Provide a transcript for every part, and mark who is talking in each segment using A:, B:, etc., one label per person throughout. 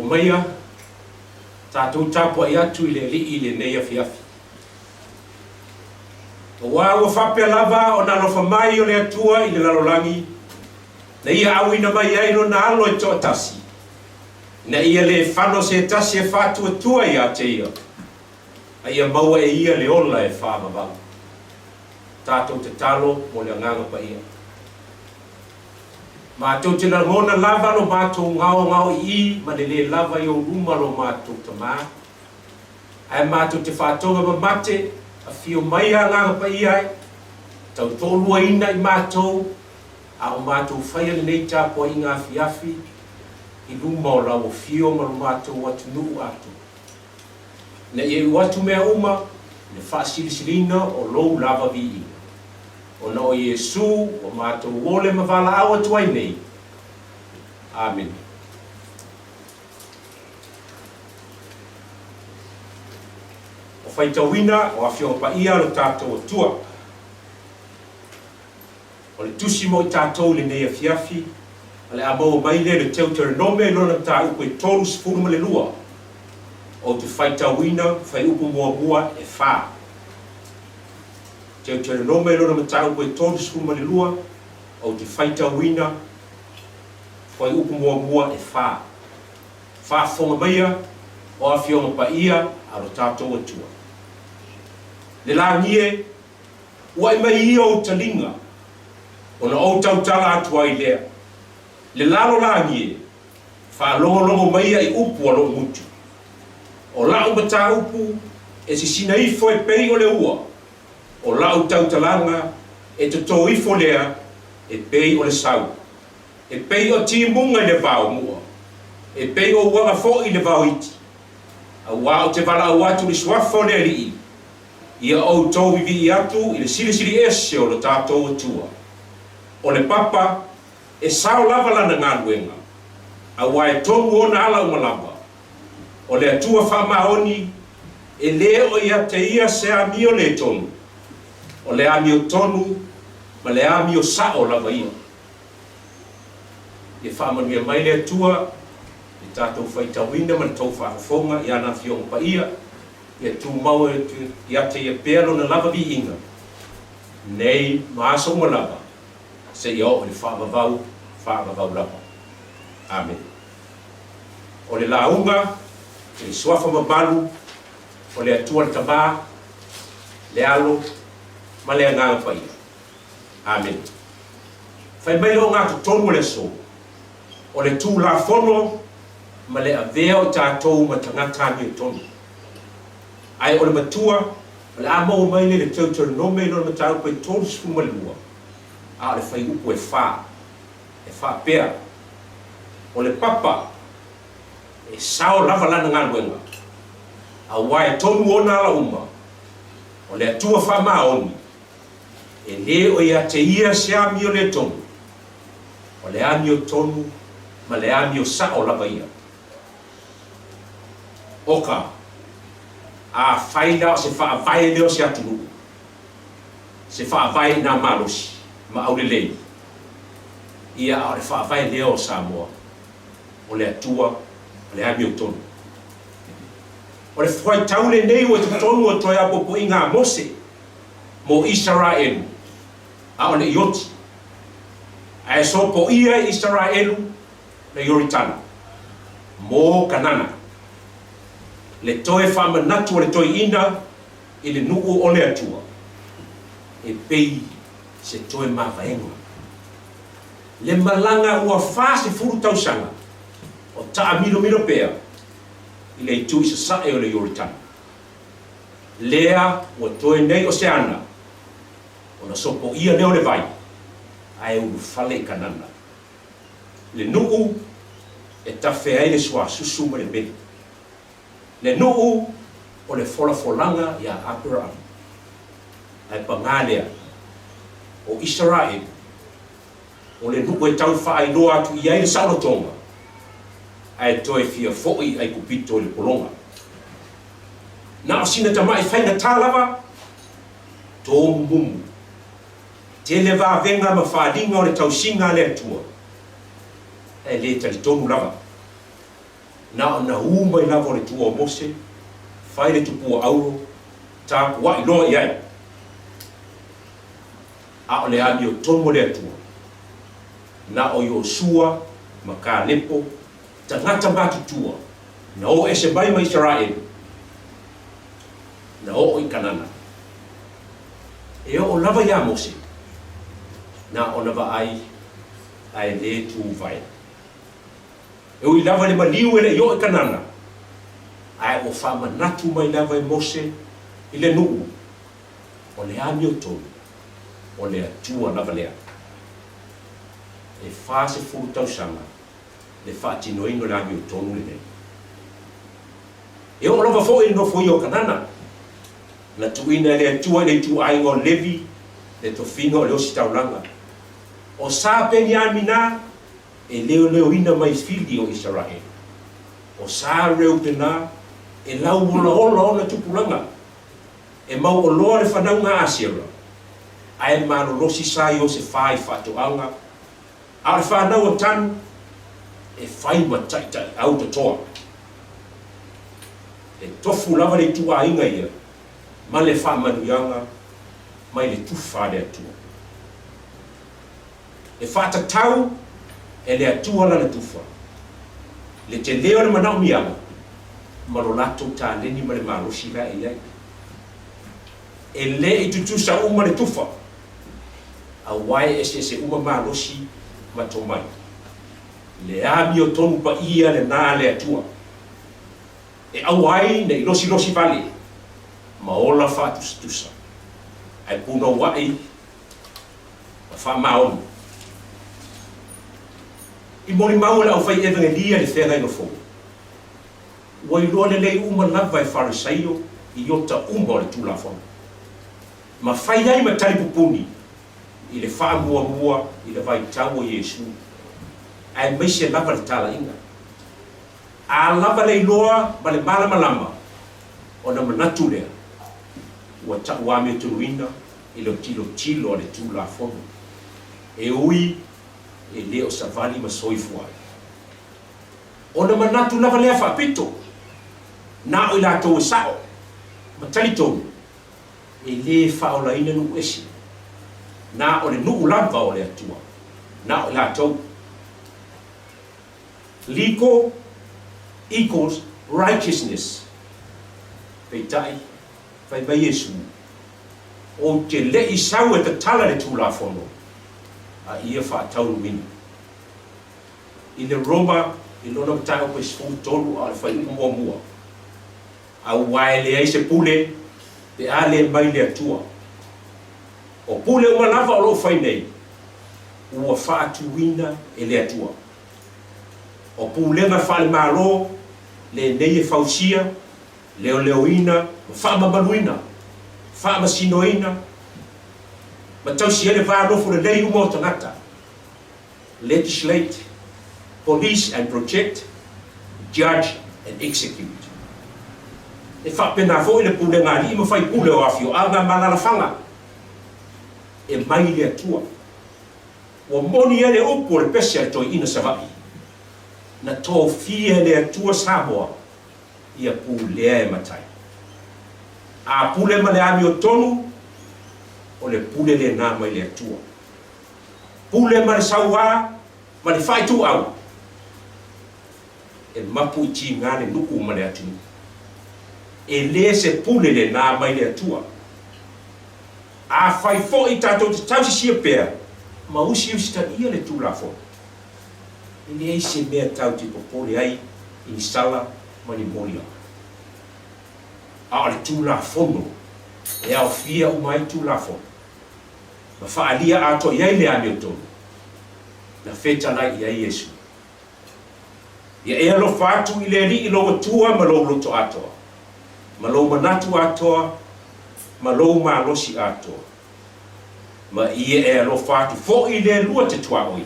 A: Omaia, tatou tapuai atu i le Alii i lenei afiafi. Aua ua faapea lava ona alofa mai o le Atua i le lalolagi, na Ia auina mai ai Lona Alo e toatasi, ina ia le fano se tasi e faatuatua ia te Ia, a ia maua e Ia le ola e faavavau. Tatou tatalo mo le Agaga Paia. Matou te lagona lava lo matou gaogaoii ma le le lava i ou luma lo matou Tama, ae matou te faatoga mamate, afio mai a Agaga Paia ai, tautoaluaina i matou, a o matou faia lenei tapuaiga afiafi i luma o lau afio ma lo matou atunuu atoa, ina ia iu atu mea uma i le faasilisiliina o lou lava viiga. Ona o Iesu ua matou ole ma valaau atu ai nei. Amene. O faitauina o Afioga Paia lo tatou Atua. O le tusi mo i tatou i lenei afiafi, o le a maua mai lea i le Teuteronome i lona mataupu e 32. Ou te faitauina fuaiupu muamua e fa. Teuteronome i lona mataupu e 32, ou te faitauina fuaiupu muamua e fa. Faafofoga maia, o Afioga Paia a lo tatou Atua. Le lagi e, ua'i mai ia ou taliga, ona ou tautala atu ai lea. Le lalolagi e, faalogologo maia i upu a lou gutu. O la'u mataupu e sisina ifo e pei o le ua, o la'u tautalaga e totō ifo lea e pei o le sau, e pei o timuga i le vao mua, e pei o uaga foi i le vao iti, auā ou te valaau atu i le suafa o le Alii, ia outou vivii atu i le Silisili Ese o lo tatou Atua. O le papa, e sao lava lana galuega, auā e tonu ona ala uma lava. O le Atua faamaoni, e lē o ia te ia se amio lē tonu, o le amio tonu ma le amio sa'o lava ia. Ia faamanuia mai le Atua i le tatou faitauina ma le tou faafofoga i ana Afioga Paia, ia tumau ia te ia pea Lona lava viiga, nei ma aso uma lava, seia oo i le faavavau faavavau lava. Amene. O le lauga i le suafa mamalu o le Atua le Tama, le Alo ma le Agaga Paia. Amene. Fai mai le ogatotonu o le aso, o le Tulafono ma le avea o tatou ma tagata amiotonu. Ae o le matua, o le a maua mai lea i le Teuteronome i lona mataupu e 32, a o le fuaiupu e fa, e faapea, O le papa, e sao lava lana galuega, auā e tonu ona ala uma, o le Atua faamaoni, e lē o ia te ia se amio lē tonu, o le amio tonu ma le amio sa'o lava ia. Oka, afai la o se faavae lea o se atunuu, se faavae i nā malosi ma aulelei, ia a o le faavae lea o Samoa, o le Atua, o le amiotonu. O le fuaitau lenei ua i totonu o toe apoapoaiga a Mose mo Isaraelu, a o le i oti, ae sopoia e Isaraelu le Ioritana mo Kanana, le toe faamanatu o le toeaina i le nuu o le Atua, e pei se toe mavaega. Le malaga ua 40 tausaga o taamilomilo pea i le itu i sasae o le Ioritana. Lea ua toe nei o se ana ona sopoia lea o le vai ae ulufale i Kanana. Le nuu e tafe ai le suasusu ma le meli. Le nuu o le folafolaga iā Aperahama. Ae pagā lea, o Isaraelu, o le nuu e tau faailoa atu i ai le saolotoga, ae toe fia foʻi i Aikupito i le pologa. Na o sina tamaʻi faigata lava, tōmumumu, tele vavega ma faliga o le tausiga a le Atua, ae le talitonu lava. Na ona ū mai lava o le tua o Mose, fai le tupua auro, tapua'i loa i ai. A o le amiotonu a le Atua, na o Iosua ma Kalepo, tagata matutua, na o ese mai ma Isaraelu, na oo i Kanana. E oo lava iā Mose, na ona vaai ae lē tu vae. E ui lava i le maliu e le i oo i Kanana, ae ua faamanatu mai lava e Mose i le nuu, o le amiotonu, o le Atua lava lea. E 40 tausaga le faatinoina o le amiotonu lenei. E oo lava foi i le nofoia o Kanana, na tuuina e le Atua i le ituaiga o Levi le tofiga o le ositaulaga. O sa Peniamina e leoleoina mai fili o Isaraelu. O sa Reupena e lauolaola ona tupulaga, e mauoloa le fanauga a Asera, ae malolosi sa Iosefa i faatoaga, a o le fanau a Tanu e fai ma taitaiau totoa. E tofu lava le ituaiga ia ma le faamanuiaga mai le tufa a le Atua. E faatatau e le Atua lana tufa, le tele o le manaomiaga ma lo latou taleni ma le malosi la e i ai. E le i tutusa uma le tufa, auā e eseese uma malosi ma tomai. Le amiotonu paia lenā a le Atua, e aua ai ne i losilosi vale ma ola faatusatusa, ae punouaʻi ma faamaoni. I molimau e le aufai evangelia i le feagaiga fou, ua iloa lelei uma lava e Farisaio i ota uma o le Tulafono, ma fai ai ma tali pupuni i le faamuamua i le vaitau o Iesu, aemaise lava le talaiga. A lava le iloa ma le malamalama, ona manatu lea, ua tauamiotonuina i le tilotilo a le Tulafono, e ui e le o savali ma soifua ai. Ona manatu lava lea faapito, na o i latou e sao ma talitonu e lē faaolaina nuu ese, na o le nuu lava o le Atua, na o i latou. Legal equals righteousness. Peitai, fai mai Iesu, Ou te le i sau e tatala le Tulafono, a ia faataunuuina. I le Roma, i lona mataupu e 13 a o le fuaiupu muamua, Auā e leai se pule pe a le mai le Atua. O pule uma lava o lo o fai nei, ua faatuina e le Atua. O pulega faale-Malo lenei e fausia, leoleoina ma faamamaluina, faamasinoina ma tausi ai le va nofo lelei uma o tagata, legislate, police and protect, judge and execute. E faapena foi le pulega alii ma faipule o afioaga ma alalafaga e mai i le Atua. Ua moni ai le upu o le pese a le toeaina Savaii, Na tofia e le Atua Samoa ia pulea e matai. A pule ma le amiotonu, o le pule lena mai le Atua. Pule ma le sauā ma le faaituau, e mapu i tiga le nuu ma le atunuu. E le se pule lenā mai le Atua. Afai foi tatou te tausisia pea ma usiusitaia le Tulafono, e leai se mea tatou te popole ai i ni sala ma ni moliaga. A o le Tulafono e aofia uma ai Tulafono, ma faaalia atoa i ai le amiotonu, na fetalai i ai Iesu. Ia e alofa atu i le Alii lou Atua ma lou loto atoa, ma lou manatu atoa, ma lou malosi atoa. Ma ia e alofa atu foi i le lua te tuaoi,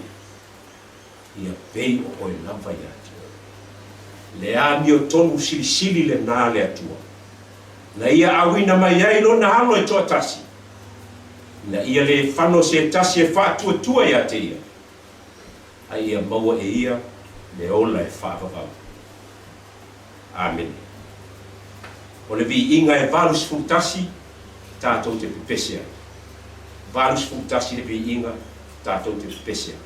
A: ia pei o oe lava ia te oe. Le amiotonu silisili lenā a le Atua, na ia auina mai ai Lona Alo e toatasi, ina ia le fano se tasi e faatuatua ia te Ia, a ia maua e ia le ola e faavavau. Amene. O le viiga e 81 tatou te pepese ai. 81 le viiga tatou te pepese ai.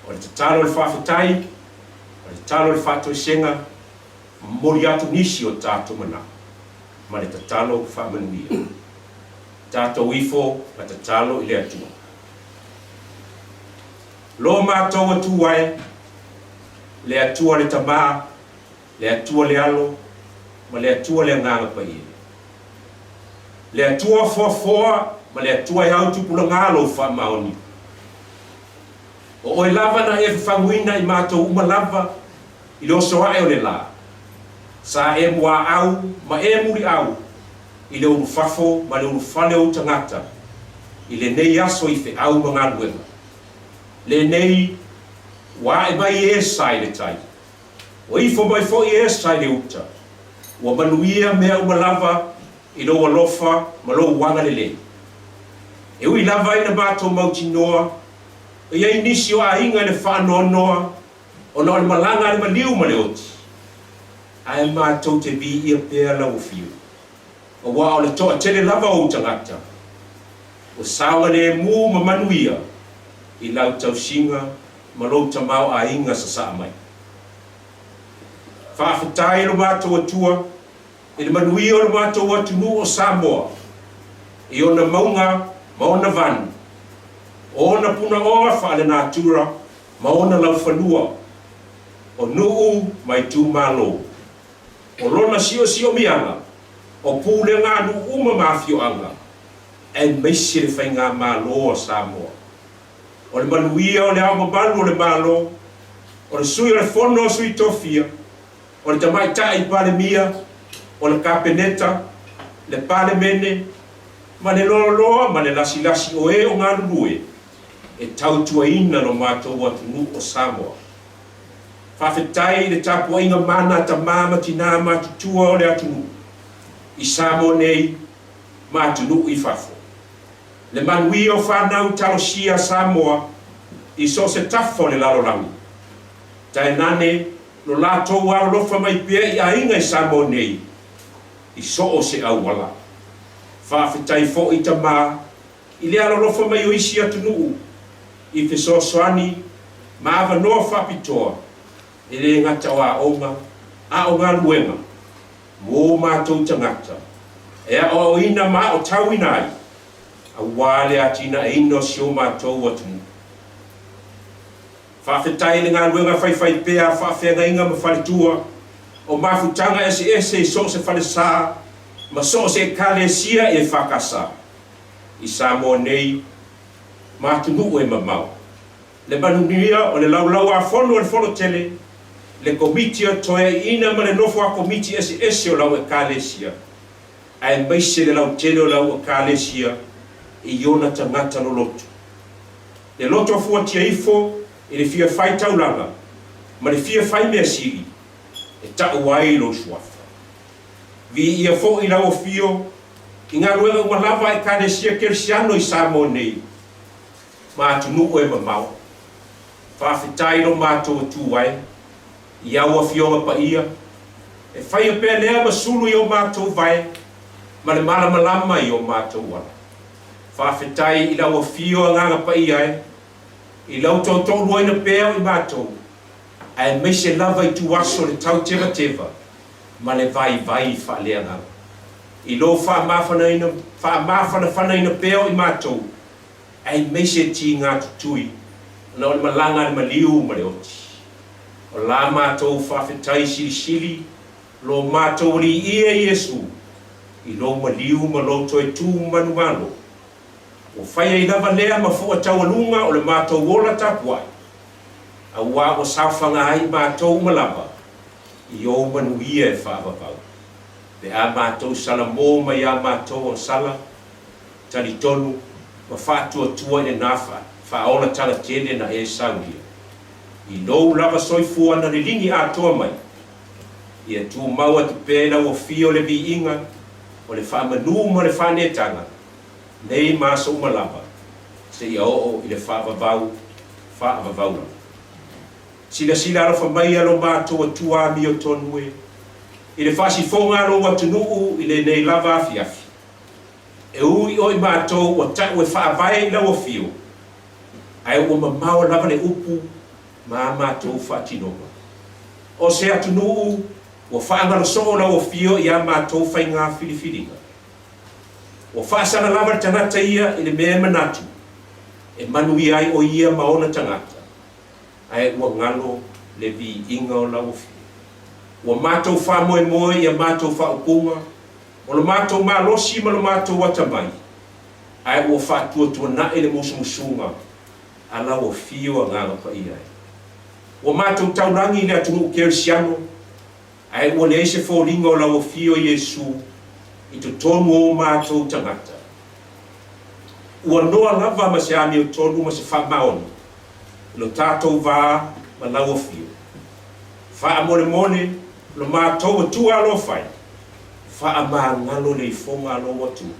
A: O le tatalo i le faafetai, o le tatalo i le faatoesega, momoli atu nisi o tatou manao ma le tatalo faamanuia. Tatou ifo ma tatalo i le Atua. Lo matou Atua e, le Atua le Tama, le Atua le Alo, ma le Atua le Agaga Paia. Le Atua foafoa ma le Atua e au tupulaga lou faamaoni. O oe lava na e fafaguina i matou uma lava i le oso ae o le la. Sa e muaau ma e muliau i le ulufafo ma le ulufale o ou tagata i lenei aso i feau ma galuega. Lenei ua ae mai e sa i le tai. Ua ifo mai foi e sa i le uta. Ua manuia mea uma lava i lou alofa ma lou agalelei. E ui lava ina matou mautinoa, e i ai nisi o aiga i le faanoanoa ona o le malaga a le maliu ma le oti, ae matou te viia pea lau afio, aua o le toatele lava o ou tagata. Ua saogalemu ma manuia i lau tausiga ma lou tamaoaiga sasaa mai. Faafetai lo matou Atua i le manuia o lo matou atunuu o Samoa i ona mauga ma ona vanu, o ona punaoa faalenatura ma ona laufanua, o nuu ma itumalo, o lona siosiomiaga, o pulega a nuu uma ma afioaga, aemaise le Faigamalo a Samoa. O le manuia o Le Ao Mamalu o le Malo, o le Sui o le Fono a Sui Tofia, o le Tamaitai Palemia, o le Kapeneta, le Palemene, ma le loaloa ma le lasilasi o e o galulue e tautuaina lo matou atunuu o Samoa. Faafetai i le tapuaiga mana a tamā ma tinā matutua o le atunuu i Samoa nei ma atunuu i fafo. Le manuia o fanau talosia a Samoa i so o se tafa o le lalolagi. Tainane lo latou alolofa mai pea i aiga i Samoa nei i so o se auala. Faafetai foi tamā i le alolofa mai o isi atunuu i fesoasoani ma avanoa faapitoa e le gata o aoga a o galuega mo matou tagata e aoaoina ma aotauina ai aua le atinaeina o si o matou atunuu. Faafetai i le galuega faifaipea a faafeagaiga ma faletua o mafutaga eseese i so o se falesa ma so o se Ekalesia EFKS i Samoa nei ma atunuu e mamao. Le manuia o le Laulau-a-Fono a le Fonotele, le Komiti o Toeaiina ma le nofo a Komiti eseese o lau Ekalesia, aemaise le lautele o lau Ekalesia i ona tagata loloto. Le loto fuatia ifo i le fia fai taulaga ma le fia fai mea sili e ta'u ai lou suafa. Viia foi lau afio i galuega uma lava a Ekalesia Kerisiano i Samoa nei ma atunuu e mamao. Faafetai lo matou atu ai i au afioga paia, e faia pea lea ma sulu i o matou vae ma le malamalama i o matou ala. Faafetai i lau afio Agaga Paia e, i lau tootoouluaina pea o i matou, aemaise lava i tuaso le tautevateva ma le vaivai faaleagaga. I lou faamafanafanaina pea o i matou, aemaise tiga tutui ona o le malaga a le maliu ma le oti. O la matou faafetai silisili lo matou Alii e Iesu, i lou maliu ma lou toe tu manumalo. Ua fai ai lava lea ma fua taualuga o le matou ola tapuai, auā ua saofaga ai matou uma lava i ou manuia e faavavau. Pe a matou salamo mai a matou agasala, talitonu ma faatuatua i lenā faaolataga tele na e saunia. I lou lava soifua na liligi atoa mai, Ia tumau atu pea i lau afio le viiga o le faamanu ma le faanetaga, nei ma aso uma lava, seia oo i le faavavau faavavau lava. Silasila alofa maia lo matou Atua amiotonu e, i le faasifoga a lou atunuu i lenei lava afiafi. E ui o i matou ua ta'u e faavae i lau afio, ae ua mamao lava le upu ma a matou faatinoga. O se atunuu ua faagalo soo lau afio i a matou faiga filifiliga. Ua faasala lava le tagata ia i le mea e manatu e manuia ai o ia ma ona tagata, ae ua galo le viiga o lau afio. Ua matou faamoemoe i a matou faaupuga, o lo matou malosi ma lo matou atamai, ae ua faatuatuanai le musumusuga a lau afio Agaga Paia e. Ua matou taulagi i le atunuu Kerisiano, ae ua leai se foliga o lau afio Iesu i totonu o o matou tagata. Ua noa lava ma se amiotonu ma se faamaoni i lo tatou va ma lau afio. Faamolemole lo matou Atua alofai, faamagalo le ifoga a lou atunuu.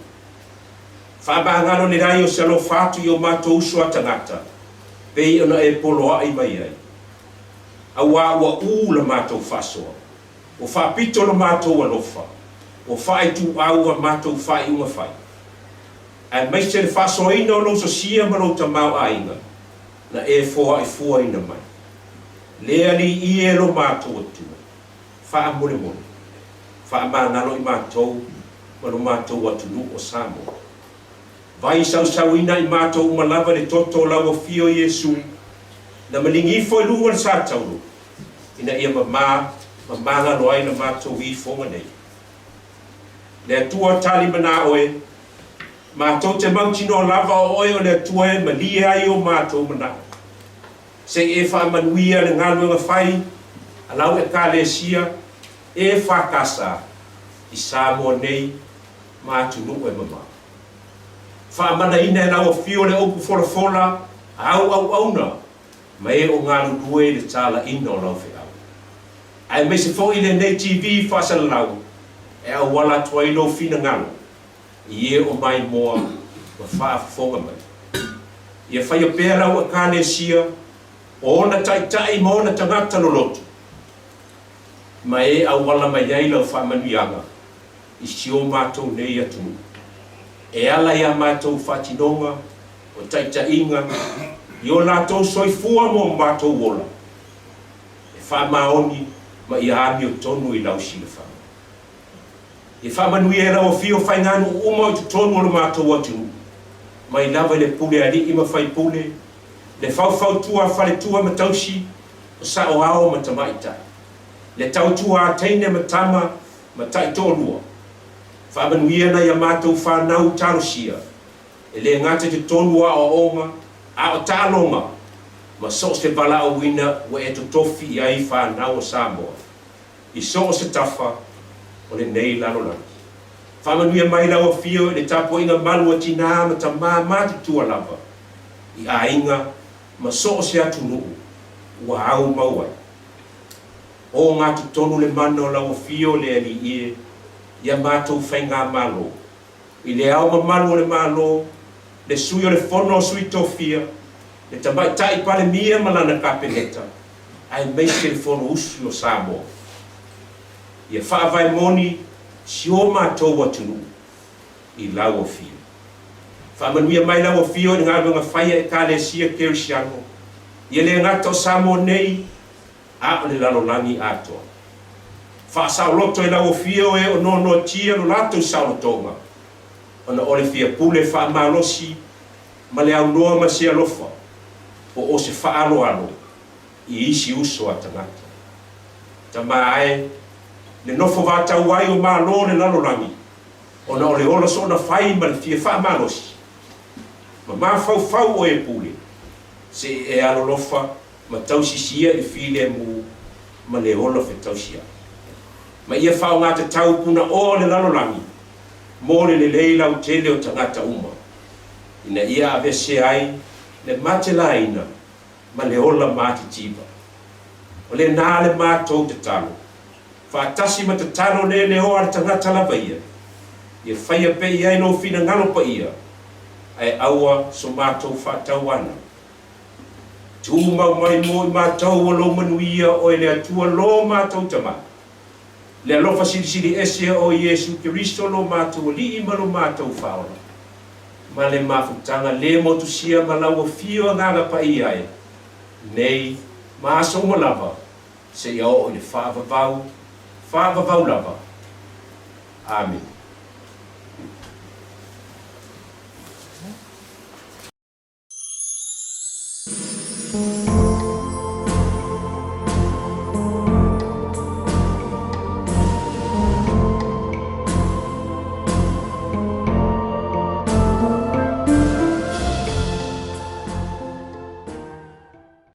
A: Faamagalo le leai o se alofa atu i o matou uso a tagata, pei ona e poloaʻi mai ai. Auā ua ū la matou faasoa, ua faapito lo matou alofa, ua faaituau a matou faaiuga fai. Aemaise le faasoaina o lou sosia ma lou tamaoaiga na e foaifuaina mai. Le Alii e lo matou Atua, faamolemole, faamagalo i matou ma lo matou atunuu o Samoa. Vai sausauina i matou uma lava le toto o lau Afio Iesu na maligi ifo i luga o le satauro ina ia mama ma magalo ai la matou ifoga nei. Le Atua tali mana oe, matou te mautinoa lava o oe o le Atua e malie ai o matou manao. Se i e faamanuia le galuega fai a lau Ekalesia EFKS i Samoa nei ma atunuu e mamao. Faamanaina e lau Afio le upu folafola a au auauna ma e o galulue i le talaiina o lau feau. Aemaise foi lenei TV faasalalau e auala atu ai lou finagalo i e o maimoa ma faafofoga mai. Ia faia pea lau Ekalesia o ona taitai ma ona tagata loloto, ma e auala mai ai lau faamanuiaga i si o matou nei atunuu, e ala i a matou faatinoga o taitaiga i o latou soifua mo matou ola, e faamaoni ma ia amiotonu i lau silafaga. Ia faamanuia e lau Afio faiganuu uma o i totonu o lo matou atunuu, mai lava i le pule alii ma faipule, le faufautua a faletua ma tausi, o saoao ma tamaitai, le tautua a teine ma tama ma taitoalua. Faamanuia nai a matou fanau talosia, e le gata i totonu o aoaoga, a o taaloga, ma so o se valaauina ua e totofi i ai fanau a Samoa i so o se tafa o lenei lalolagi. Faamanuia mai lau Afio i le tapuaiga malu a tinā ma tamā matutua lava i aiga ma so o se atunuu ua au mau ai. Ogatotonu le mana o lau Afio le Alii e i a matou faigamalo, i le Ao Mamalu o le Malo, le Sui o le Fono a Sui Tofia, le Tamaitai Palemia ma lana Kapeneta, aemaise le Fonousu o Samoa. Ia faavae moni si o matou atunuu i lau Afio. Faamanuia mai lau Afio i le galuega fai a Ekalesia Kerisiano, ia le gata o Samoa nei, a o le lalolagi atoa. Faasaoloto e lau Afio e o noanoatia lo latou saolotoga, ona o le fia pule faamalosi ma le aunoa ma se alofa, po o se faaaloalo i isi uso a tagata. Tama ae, le nofo vatau ai o Malo o le lalolagi, ona o le ola soona fai ma le fia faamalosi, ma mafaufau o e pule, se i e alolofa ma tausisia i le filemu ma le ola fetausiai. Ma ia faogatatau punaoa le lalolagi mo le lelei lautele o tagata uma, ina ia aveesea ai le matelaina ma le ola matitiva. O lenā le matou tatalo, faatasi ma tatalo leleoa a le tagata lava ia, ia faia pea i ai lou finagalo paia, ae aua so matou faatauana. Tumau mai mo i matou o lou manuia oe le Atua lo matou Tama, le alofa silisili ese o Iesu Keriso lo matou Alii ma lo matou Faaola, ma le mafutaga le motusia ma lau Afio Agaga Paia e, nei ma aso uma lava, seia oo i le faavavau, faavavau lava. Amene.